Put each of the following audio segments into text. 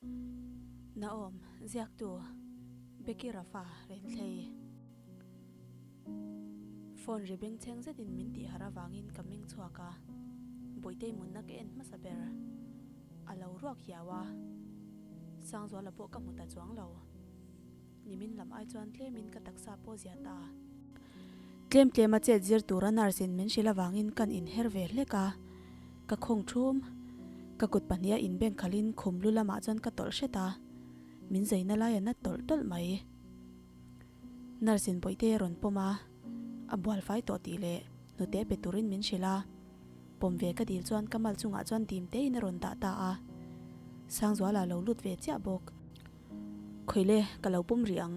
Naom, ziaktu, Becky Rafa, Renthlei. Phone ri bengchheng zetin min tih harh avangin ka meng chhuak a, Bawihtei munna ka en hmasa ber. A lo ruak hiau a, Sangzuala pawh ka hmu ta chuang lo. Nimin lam ai chuan tlemin ka taksa pawh zia ta. Tlem tlema chet zir tura nurse in min hrilh avangin kan inher ve hlek a, ka khawng thum. Ka kut pahniha inbeng khalhin khum lu lamah chuan ka tawlh hret a, min zaina lai a na tawlh tawlh mai. Nurse in bawihte a rawn pawm a, a bual fai tawh tih leh hnute pe turin min hrilh a, pawm ve ka dil chuan ka mal chungah chuan dim tein a rawn dah ta a, Sangzuala lo lut ve chiah bawk. Khawile ka lo pawm rih ang,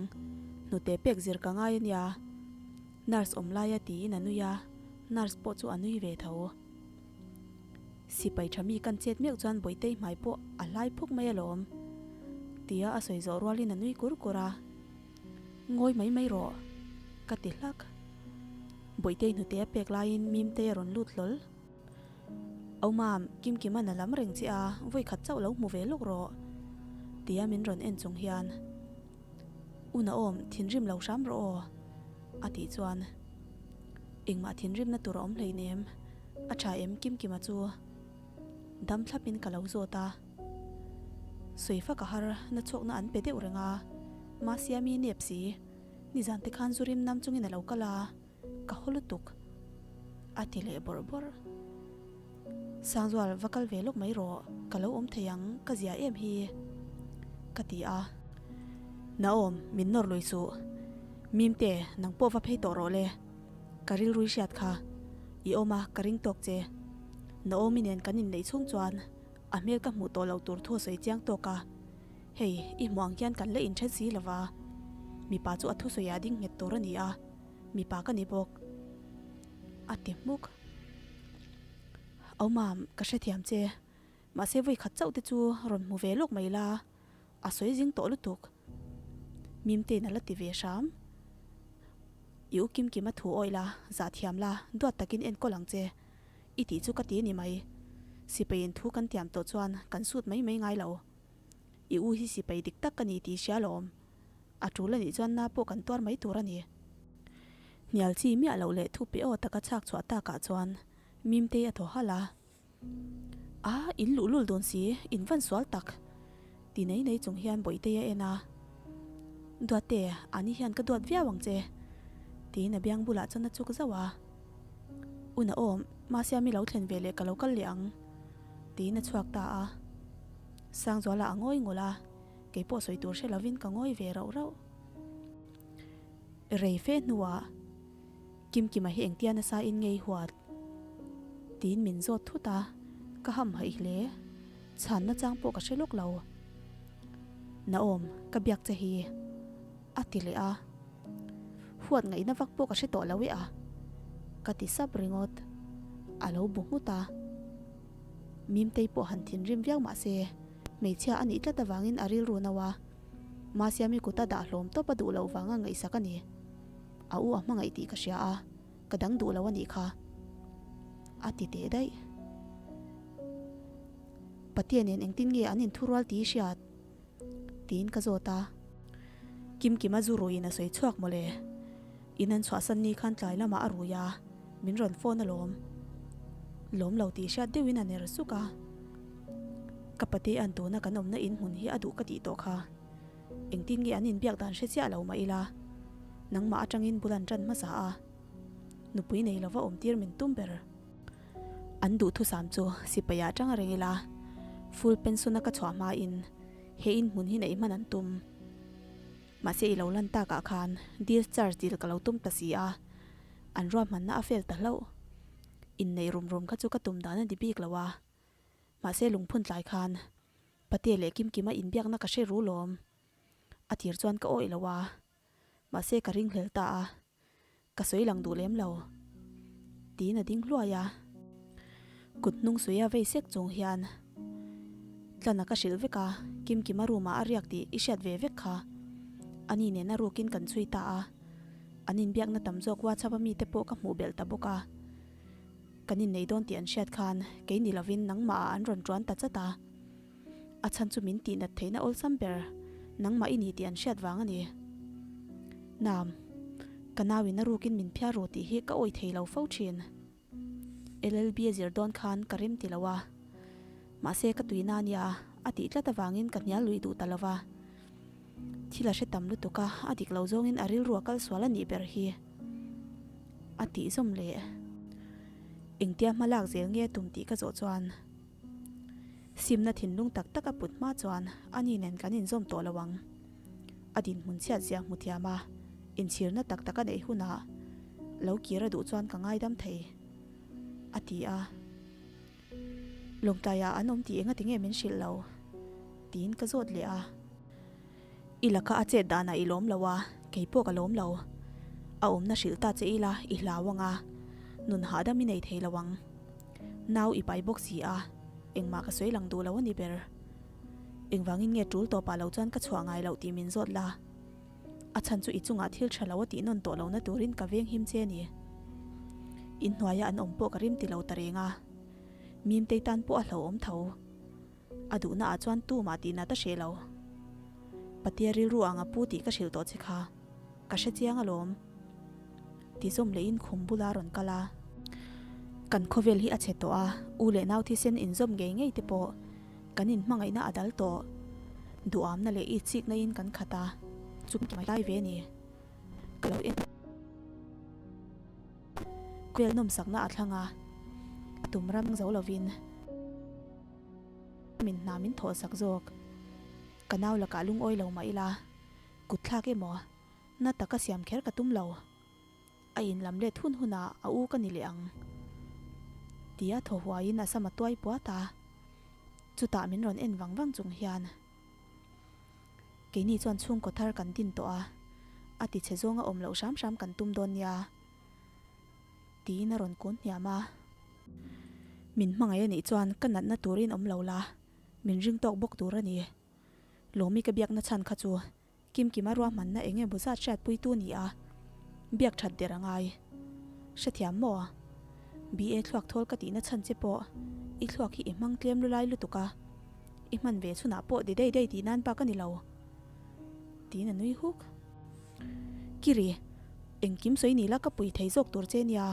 hnute pek zir ka ngai a nia. Nurse awm laia tiin a nui a, nurse pawh chu a nui ve tho. Sipai tha mi kan chet meuh chuan Bawihtei hmai pawh a hlai phuk mai alawm. Tia a sawi zawh rualin a nui kur kur a. Ngawi mai mai rawh, ka ti hlak. Bawihtei hnute a pek laiin Mimtei a rawn lut hlawl. Au mam, Kimkima'n a lam reng che a, vawi khat chauh lo hmu ve lawk rawh, tia min rawn en chung hian, U Naom, thinrim lo hram rawh aw, a tih chuan, Engmah thinrimna tur a awm hleinem, a tha em Kimkima chu? Dam thlapin ka lo zawt a. Sawi fak a har, na chhawkna an pe deuh reng a, Masiami nep si, nizan te khan zu rim nam chungin a lo kal a. Ka haw lutuk, a ti leh bawrh bawrh. Sangzual, va kal ve lawk mai rawh, ka lo awm thei ang, ka zia em hi, ka ti a. Naom, min nawr lui suh. Mimte, nang pawh va phei tawh rawh le. Ka rilrui hriat kha. I awm a, ka ring tawk che. Naomi nen kan inneih chhung chuan a hmel ka hmuh tawh loh tur thu a sawi chiang tawk a. Hei, i hmuh ang hian kan la inthen si lova. Mipa chu a thusawi ah ding nghet tur a ni a. Mipa ka ni bawk a ti hmuk. Au mam, ka hrethiam che. Mahse vawi khat chauh te chu rawn hmu ve lawk mai la, a sawi zing tawh lutuk. Mimtein a la ti ve hram. I u Kimkima thu awih la, zah thiam la, duat takin enkawl ang che. I tih chu ka ti ni mai. Sipaiin thu kan tiam tawh chuan kan sut mai mai ngai lo. I u hi sipai dik tak ka ni tih hria lawm. A tul anih chuan na pawh kan tuar mai tur a ni. Hnial chi miah loh leh thu pe aw taka chhak chhuah takah chuan Mimtei a thaw halh a. A, in luh lul dawn si, in van sual tak! Ti nei nei chung hian Bawihtei a en a. Duatte, ani hian ka duat viau ang che, tiin a biang bulah chuan a chuk zauh a. U Naom, Masiami lo thlen ve leh ka lo kal leh ang, tiin a chhuak ta a. Sangzuala a ngawi ngawlh a. Kei pawh sawi tur hre lovin ka ngawi ve rauh rauh. Rei fe hnuah Kimkima hi engtia nasa in ngei huat? Tiin min zawt thut a, ka ham haih hle. Chhanna chang pawh ka hre lawk lo. Naom, ka biak che hi. A ti leh a. Huat ngaihna vak pawh ka hre tawh lo e a. Ka ti sap ringawt. A lo bu nghut a. Mimtei pawh han thinrim viau mah se, hmeichhia a nih tlat avangin a rilru no a. Masiami kuta dah hlawm tawp a duh loh vanga ngaihsak a ni. A u a hmangaih tih ka hria a, ka dang duh lo a nih kha. A ti teh daih. Patia nen engtin nge an inthurual tih i hriat? Tiin ka zawt a. Kimkima zu ruiin a sawi chhuak mawle. In an chhuahsan ni khan tlai lamah a rui a, min rawn phone alawm. Lawm lo tih hriat deuhin a ner suk a. Ka pate an tuna kan awmna in hmun hi a duh ka tih tawh kha. Engtin nge an inbiak dan hre chiah lo mah ila. Nangmah atangin bul an ṭan hmasa a. Nupui nei lova awmtir min tum ber. An duhthusam chu sipai ah tang reng ila, full pension a ka chhuah hmain he in hmun hi neih hman an tum. Mahse i lo lan takah khan discharge dil ka lo tum ta si a, an ruahmanna a fail ta hlauh. Inneih rum rum kha chu ka tum dan a ni bik lo a, mahse lungphun tlai khan Pate leh Kimkima inbiakna ka hre ru lawm. A tir chuan ka awih lo a, mahse ka ringhlel ta a. Ka sawi lang duh lem lo. Tiin a ding hluai a. Kut hnung suih a vei sek chung hian Tlana ka hrilh vek a, Kimkima room ah a riak tih i hriat ve vek kha. Ani nen a rukin kan chhui ta a. An inbiakna tam zawk WhatsApp a mite pawh ka hmuh belh ta bawk a. Kan innei dawn tih an hriat khan kei ni lovin nangmah ah an rawn tuan ta chat a. A chhan chu min tihnat theihna awlsam ber nangmah i ni tih an hriat vang a ni. Nam, ka nauin a rukin min phiar ru tih hi ka awih thei lo fo thin. LLB a zir dawn khan ka rem ti lo a, mahse ka tuina a nia a tih tlat avangin ka hnial lui duh ta lo va. Thil a hre tam lutuk a, a dik lo zawngin a rilru a kal sual a nih ber hi a tih zawm leh. Engtia hma lak zel nge tum tih ka zawh chuan simna thinlung tak tak a put hma chuan ani nen kan inzawm tawh lo ang. A dinhmun chhiat zia hmu thiam a, inchhirna tak tak a neih hunah lo kir a duh chuan ka ngaidam thei, a ti a. Lawngtlaiah an awm tih engati nge min hrilh lo? tiin ka zawt leh a. I laka a chet danah i lawm lo a, kei pawh ka lawm lo. A awmna hrilh ta che ila i hlau ang a, nun hahdam i nei thei lo ang. Nau i pai bawk si a, engmah ka sawi lang duh lo a ni ber. Engvangin nge tul tawpah lo chuan ka chhuah ngai loh tih min zawt la. A chhan chu i chungah thil tha lo a tih nawn tawh lohna turin ka veng him che a ni. Inhnuaia an awm pawh ka rim ti lo ta reng a. Mimtei tan pawh a hlauhawm tho. A duhna ah chuan tumah tih nat a hreh lo. Patia rilru ang a pu tih ka hrilh tawh che kha. Ka hre chiang alawm. Ti zawm lehin khum bula rawn kal a. Kan khawvel hi a chhe tawh a, u leh nau thisen inzawm ngei ngei te pawh kan inhmangaihna a dal tawh. Duhamna leh itsikna in kan khat a, chu mai lai ve ni. Ka lo en. Kuel nawmsakna a thlang a, a tum ram zo lovin min hna min thawhsak zawk. Ka nau lakah lungawi lo mah ila, kut thlak emaw na taka siam kher ka tum lo. A in lam let hun hunah a u ka ni leh ang tia thaw huaiin a sam a tuai puat a, chutah min rawn en vang vang chung hian keini chuan chhungkaw thar kan din tawh a, a ti chhe zawnga awm loh hram hram kan tum dawn nia tiin a rawn kun hniam a. Min hmangaih a nih chuan ka natna turin awm lo la, min ring tawk bawk tur a ni. Lawmi ka biakna chhan kha chu Kimkima ruahmanna eng emaw zat hriatpuitu ni a, biak that der a ngai. Hrethiam maw? BA thluak thawl ka tihna chhan che pawh i thluak hi i hmang tlem lu lai lutuk a, i hman ve chhunah pawh de dei dei tih nan bak a ni lo. Tiin a nui huk. Kiri, engkim sawi ni la ka pui thei zawk tur che nia,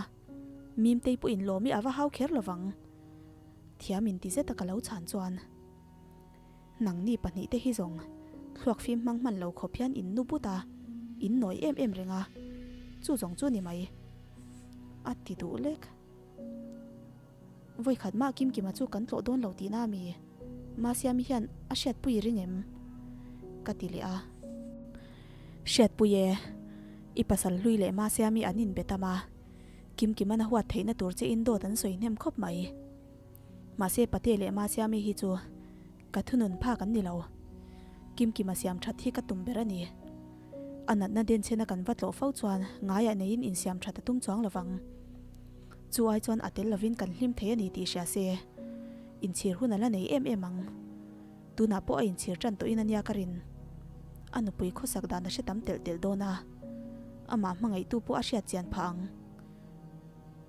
Mimtei pawhin lawm i a va hau kher lovang. Thiam inti zeta ka lo chhan chuan. Nangni pahnihte hi zawng thluak fim hmang hman lo khawp hian in nu but a, in nawi em em reng a, chu zawng chu ni mai. A ti duh lek. Vawikhat mah Kimkima chu kan tlawh dawn lo tihna a mi? Masiami hian a hriatpui i ring em? Ka ti leh a. Hriatpui e, i pasal hlui leh Masiami an inbe tam a, Kimkima'n a huat theihna tur che in dawt an sawi hnem khawp mai. Mahse Pate leh Masiami hi chu ka thunun phak an ni lo. Kimkima siam that hi ka tum ber a ni. A natna denchhena kan va tlawh fo chuan ngaiah neiin insiam that a tum chuang lovang. Chu ai chuan a tel lovin kan hlim thei a ni tih hria se, inchhir hun a la nei em em ang. Tunah pawh a inchhir tan tawhin a nia ka rin. A nupui khawsak dan a hre tam telh telh dawn a, amah hmangaihtu pawh a hriat chian phah ang.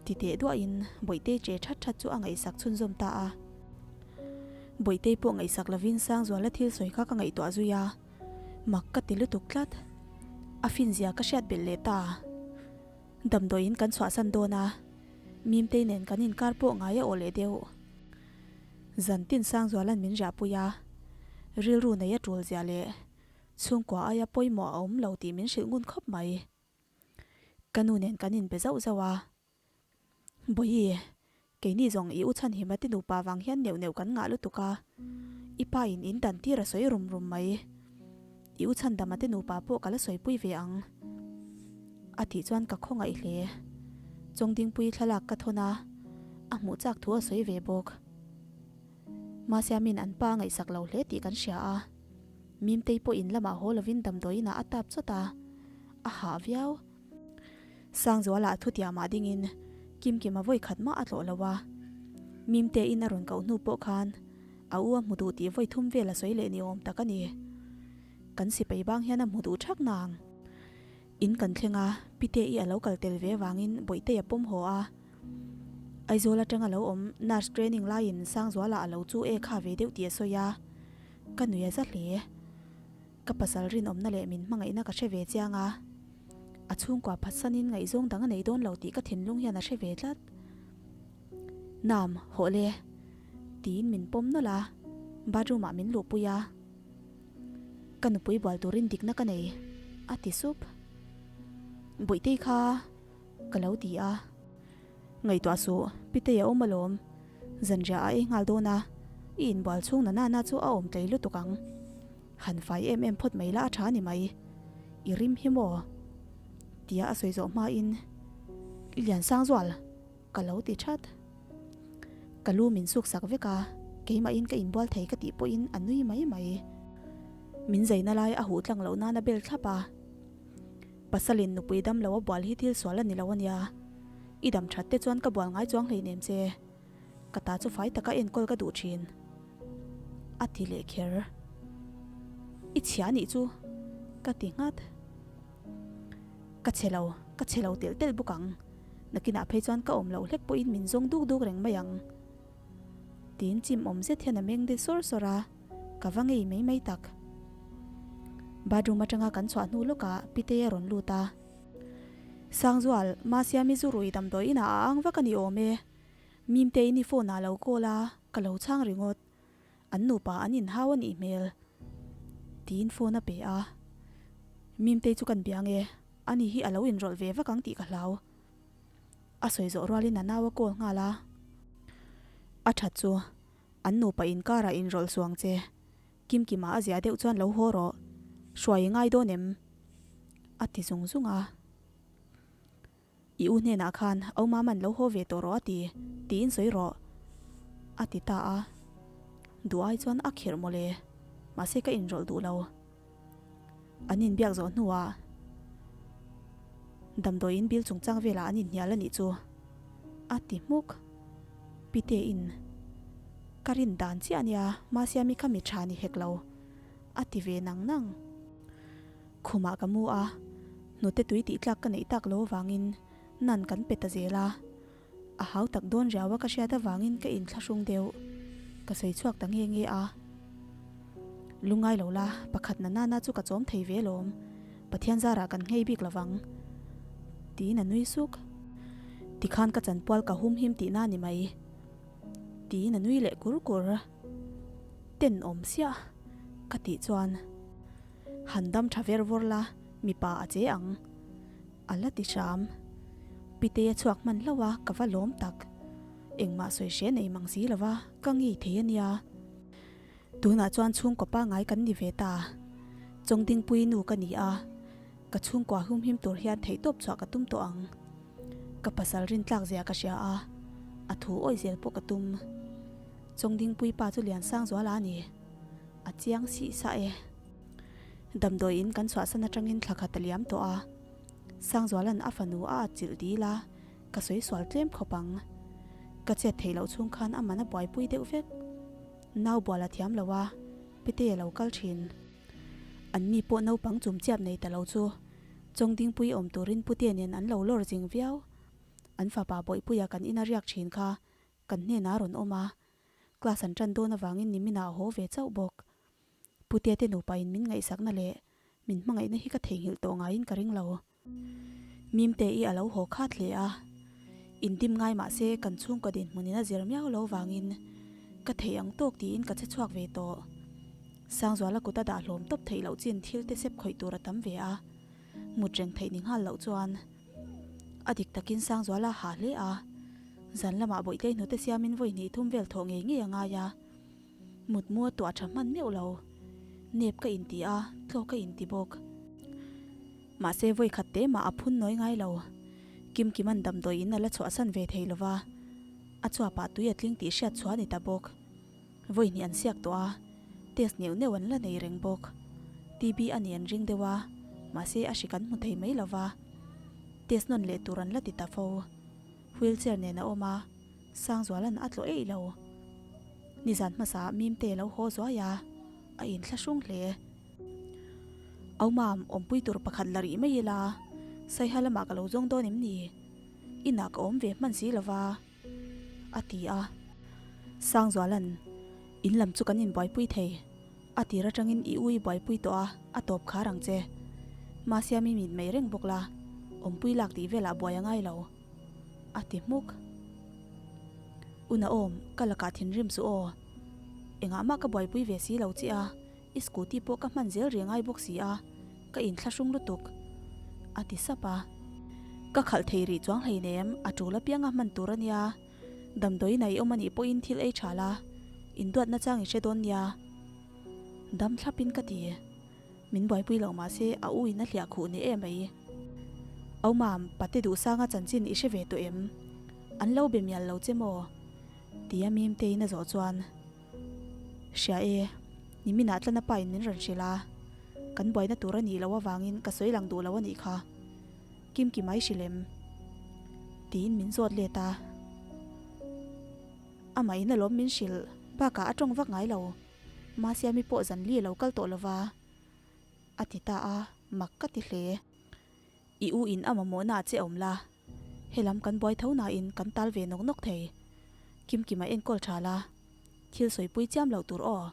Ti teh duahin Bawihtei che that that chu a ngaihsak chhunzawm ta a. Bawihtei pawh ngaihsak lovin Sangzuala thil sawi kha ka ngaihtuah zui a, mak ka ti lutuk tlat. A finzia ka hriat belh leh ta. Damdawiin kan chhuahsan dawn a, Mimtei nen kan inkar pawh ngai a aw leh deuh. Zantin Sangzuala'n min riahpui a, rilru nei a tul zia leh chhungkua aia pawimawh a awm lo tih min hrilh ngun khawp mai. Ka nu nen kan inbe zauh zauh a, Bawihi, keini zawng i u chhanhima te nupa vang hian neuh neuh kan ngah lutuk a, i pa in in dan tir a sawi rum rum mai. I u chhandama te nupa pawh ka la sawipui ve ang. A tih chuan ka khawngaih hle. Chawngdingpui thlalak ka thawn a, a hmuh chak thu a sawi ve bawk. Masiamin an pa a ngaihsak lo hle tih kan hria a. Mimtei pawh in lamah haw lovin damdawiin ah a tap chawt a, a hah viau. Sangzuala a thutiamah dingin Kimkima vawi khat mah a tlawh lo a, Mimteiin a rawn koh hnu pawh khan a u a hmu duh tih vawi thum vel a sawi leh ni awm tak a ni. Kan sipai bang hian a hmu duh thak nang. In kan thleng a, Pite-i a lo kal tel ve vangin Bawihtei a pawm haw a. Aizawl atanga lo awm nurse training laiin Sangzuala a lo chu e kha ve deuh tih a sawi a. Ka nui a za hle. Ka pasal rinawmna leh min hmangaihna ka hre ve chiang a, a chhungkua phatsanin ngaihzawng dang a nei dawn lo tih ka thinlung hian a hre ve tlat. Nam, hawh le. Tiin min pawm nawlh a, bathroom ah min luhpui a. Ka nupui bual turin dikna ka nei, a ti sup. Bawihte kha ka lo ti a. Ngaihtuah suh, Pitei a awm alawm. Zanriah a ei nghal dawn a, i inbual chhung na nana chu a awm tlei lutuk ang. Han fai em em phawt mai la a tha ni mai. I rim hi maw? Tia a sawi zawh hmain, Liansangzual! Ka lo ti that. Ka lu min suk sak vek a, keimahin ka inbual thei ka tih pawhin a nui mai mai. Min zaina lai a huh tlang loh nan a bel thlap a. Pasalin nupui dam lo a bual hi thil sual a ni lo a nia. I dam that te chuan ka bual ngai chuang hleinem che. Ka ta chu fai taka enkawl ka duh thin. A ti leh kher. I chhia nih chu ka ti nghat. Ka chhe lo, ka chhe lo telh telh bawk ang. Nakinah phei chuan ka awm loh hlek pawhin min zawng duk duk reng mai ang. Tiin chim awm zet hian a meng de sawr sawr a, ka va ngei mai mai tak. Bathroom atanga kan chhuah hnu lawkah Pitei a rawn lut a. Sangzual, Masiami zu rui damdawi inah a ang vak a ni awm e. Mimtein i phone ah lo call a, ka lo chhang ringawt. An nupa an inhau a nih hmel. Tiin phone a pe a. Mimtei chu kan biang e. Ani hi a lo inrawlh ve vak ang tih ka hlau. A sawi zawh rualin a nau a call nghal a. A that chu, an nupa inkarah inrawlh suang che. Kimkima a zia deuh chuan lo haw rawh. Hruai i ngai dawn em? A ti zung zung a. I u hnenah khan au maman lo haw ve tawh rawh a ti, tiin sawi rawh, a ti ta a. Duh ai chuan a khirh mawle, mahse ka inrawlh duh lo. An inbiak zawh hnuah damdawiin bil chungchang velah an inhnial a nih chu, a ti hmuk. Pitein, Ka rin dan chiah a nia, Masiami kha mi tha ni hek lo, a ti ve nang nang. Khumah ka mu a, hnute tui tih tlak ka neih tak lo avangin nan kan pe ta zel a. A hau tak dawn riau a ka hriat avangin ka inthlahrung deuh. Ka sawi chhuak ta nge nge a. Lungngai lo la, pakhat na nana chu ka chawm thei ve lawm. Pathian zarah kan nghei bik lovang. Tiin a nui suk. Tikhan ka chanpual ka hum him tihna a ni mai. Tiin a nui leh kur kur. Tenawm siah ka tih chuan. Han dam tha ver vawr la, mipa a che ang. A la ti hram. Pitei a chhuak hman hlauh a, ka va lawm tak. Engmah sawi hre nei mang si lo va, ka ngei thei a nia. Tunah chuan chhungkaw pangngai kan ni ve ta. Chawngdingpui nu ka ni a, ka chhungkua humhim tur hian theihtawp chhuah ka tum tawh ang. Ka pasal rintlak zia ka hria a, a thu awih zel pawh ka tum. Chawngdingpui pa chu Liansangzuala a ni. A chiang sih sah e. Damdawi in kan chhuahsan atangin thla khat a liam tawh a. Sangzuala'n a fanu a atchilh dil a, ka sawi sual tlem khawp ang. Ka chet theih loh chhung khan a man a buaipui deuh vek. Nau bual a thiam lo a, Pitei a lo kal thin. Anni pawh naupang chum chiap nei ta lo chu Chawngdingpui awm turin Putea nen an lo lawr zing viau. An fapa Bawihpuia kan ina riak thin kha kan hnenah a rawn awm a, Class an ṭan dawn avangin niminah a haw ve chauh bawk. Putea te nupain min ngaihsakna leh min hmangaihna hi ka theihnghilh tawh ngaiin ka ring lo. Mimte i a lo haw khat hle a, indim ngai mah se kan chhungkaw dinhmunin a zir miau lo vangin ka theih ang tawk tiin ka che chhuak ve tawh. Sangzuala kut a dah hlawm tawp theih loh chin thil te sep khawih tur a tam ve a, mut reng theih ni nghal loh chuan a dik takin Sangzuala a hah hle a. Zan lamah Bawihtei hnute siamin vawi hnih thum vel thawh ngei ngei a ngai a, mut mu a tuah tha hman meuh lo. Nep ka inti a, tlaw ka inti bawk. Mahse vawi khat te mah a phun nawi ngai lo. Kimkima'n damdawi in a la chhuahsan ve thei lo va, a chuapah tui a tling tih hriat chhuah a ni ta bawk. Vawi hnih an siak tawh a, test neuh neuh an la nei reng bawk. TB a nih an ring deuh a, mahse a hrik an hmu thei mai lo va, test nawn leh tur an la ti ta fo. Wheelchair nen a awm a, Sangzuala'n a tlawh eih lo. Nizan hmasa Mimte lo haw zuai a, a inthlahrung hle. Aumam, awmpui tur pakhat la rih mai ila, Saiha lamah ka lo zawng dawn em ni? Inah ka awm ve hman si lova, a ti a. Sangzuala'n, In lam chu kan inbuaipui thei. A tir atangin i ui buaipui tawh a, a tawp khar ang che. Mahse mi mit mei reng bawk la, awmpui lak tih velah buai a ngai lo. A ti hmuk. U Naom, ka lakah thinrim suh aw. Engah mah ka buaipui ve si lo che a, i scooty pawh ka hman zel rih ngai bawk si a, ka inthlahrung lutuk. A ti sap a. Ka khalh thei rih chuang hleinem, a tul apianga hman tur a nia. Damdawiin a i awm a nih pawhin thil ei tha la, induatna chang i hre dawn nia. Dam thlapin ka ti. Min buaipui lo mah se a u in a hliah khuh ni em mai. Au mam, pate duhsanga chanchin i hre ve tawh em? An lo be mial lo che maw? Tia Mimteiin a zawh chuan, Hria e, niminah tlana pa in min rawn hrilh a, kan buaina tur a nih loh avangin ka sawi lang duh lo a nih kha. Kimki mai hrilh em? Tiin min zawt let a. Amah in alawm min hrilh bakah a tawng vak ngai lo. Masiami pawh zan li a lo kal tawh lova a ti ta a, mak ka ti hle. I u in a mamawhna ah che awm la, helam kan buai tho nain kan tal ve nawk nawk thei. Kimkima enkawl tha la, thil sawipui chiam loh tur aw.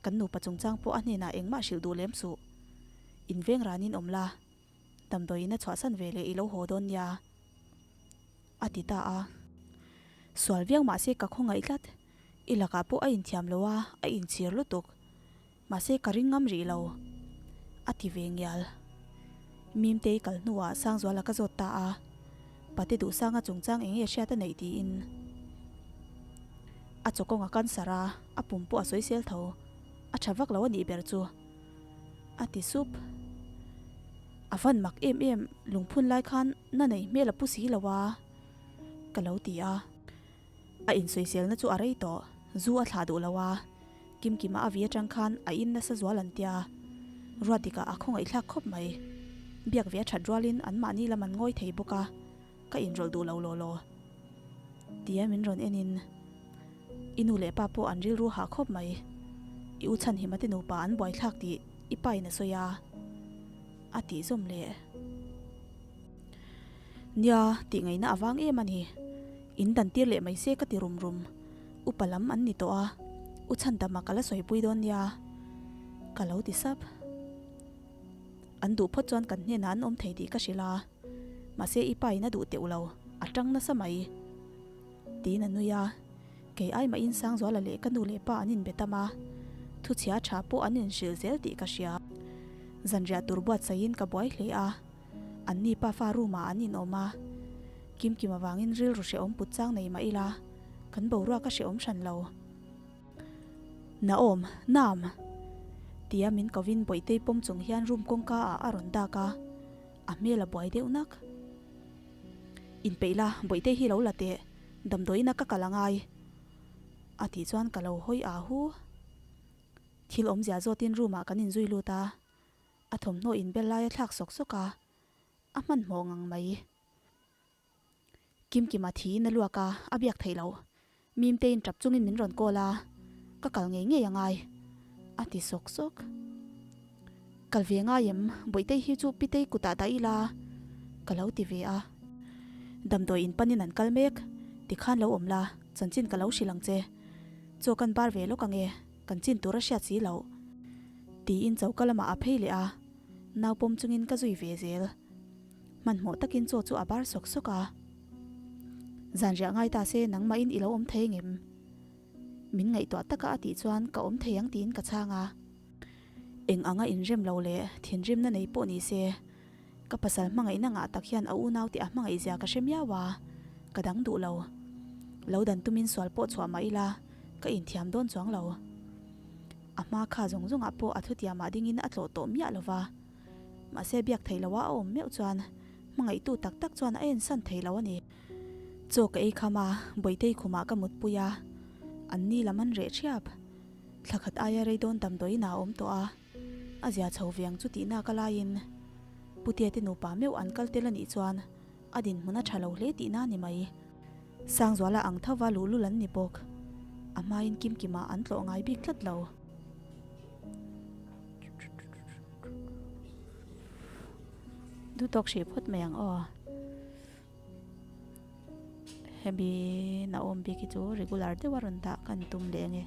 Kan nupa chungchang pawh a hnenah engmah hrilh duh lem suh. Inveng ranin awm la, Damdawiin a chhuahsan ve leh i lo haw dawn nia, a ti ta a. Sual viau mahse ka khawngaih tlat, i lakah pawh a inthiam lo a, a inchhir lutuk. Mahse ka ring ngam rih lo, a ti ve ngial. Mimtei kal hnuah Sangzuala ka zawt ta a, Pate Duhsanga chungchang eng nge hriat a neih tiin. A chawkawng a cancer a, a pum pawh a sawisel tho, a tha vak lo a nih ber chu. A ti sup. A van mak em em, lungphun lai khan na nei hmel a pu si lo a, ka lo ti a. A insawiselna chu a rei tawh, zu a thlah duh lo a, Kimkima a vi atang khan a in nasa zual an tia. Ruatdika a khawngaihthlak khawp mai. Biak ve a that rualin anmahni lam an ngawi thei bawk a, ka inrawlh duh lo law law. Tia min rawn enin. I nu leh pa pawh an rilru hah khawp mai. I u Chhanhima te nupa an buaithlak tih i pa in a sawi a, a tih zawm leh. Nia, tih ngaihna a vang em a ni. In dan tir leh mai se ka ti rum rum. Upa lam an ni tawh a, U Chhandama ka la sawipui dawn nia, ka lo ti sap. An duh phawt chuan kan hnenah an awm thei tih ka hrilh a, mahse i pa in a duh teuh lo, a tang nasa mai. Tiin a nui a, kei ai mahin Sangzuala leh ka nu leh pa an inbe tam a, thuchhia tha pawh an inhrilh zel tih ka hria. Zanriah tur buatsaihin ka buai hle a, anni pafa room ah an inawm a, Kimkim avangin rilru hrehawm put chang nei mah ila, kan boruak a hrehawm hran lo. Naom, Naam! Tia min kovin Bawihtei pawm chung hian room kawngka ah a rawn dak a, a hmel a buai deuh nak. Inpeih la, Bawihtei hi lo la teh, damdawiin a ka kal angai. A tih chuan ka lo hawi a hu. Thil awmzia zawtin room ah kan inzui lut a, a thawmhnaw inbel lai a thlak sawk sawk a, a hmanhmawh ngang mai. Kimkima thiin a luak a, a biak theih loh. Mimteiin tap chungin min rawn call a, ka kal ngei ngei angai, a ti sawk sawk. Kal ve ngai em, Bawihtei hi chu Pitei kutah dah ila, ka lo ti ve a. Damdawi in panin an kal mek, tikhan lo awm la, chanchin ka lo hrilh ang che. Chaw kan bar ve lawk ange, kan chin tur a hriat si loh. Tiin choka lamah a phei leh a, nau pawm chungin ka zui ve zel. Hmanhmawh takin chaw chu a bar sawk sawk a. Zanriah ngai ta se nangmahin i lo awm thei ngem? Min ngaihtuah taka a tih chuan ka awm thei ang tiin ka chhang a. Eng anga inrem lo leh thinrimna nei pawh ni se, ka pasal hmangaihna ngah tak hian a unau tih a hmangaih zia ka hre miau a, ka dang duh lo. Lo dan tumin sual pawh chhuah mah ila ka inthiam dawn chuang lo. A hma kha zawng zawngah pawh a thutiamah dingin a tlawh tawh miah lo va. Mahse biak theih loha a awm meuh chuan hmangaihtu tak tak chuan a ensan thei lo a ni. Chaw ka ei kham a, Bawihtei khumah ka mutpui a, an ni lam an reh thiap. Thla khat aia rei dawn damdawiin a awm tawh a, a zia chho ve ang chu tihna ka laiin Putea te nupa meuh an kal tel a nih chuan a dinhmun a tha lo hle tihna a ni mai. Sangzuala ang thova luhlul an ni bawk. A hmain Kimkima an tlawh ngai bik tlat lo. Duh tawk hrih phawt mai ang aw. Hemi Naom bik hi chu regular deuh a rawn dah kan tum leh ange.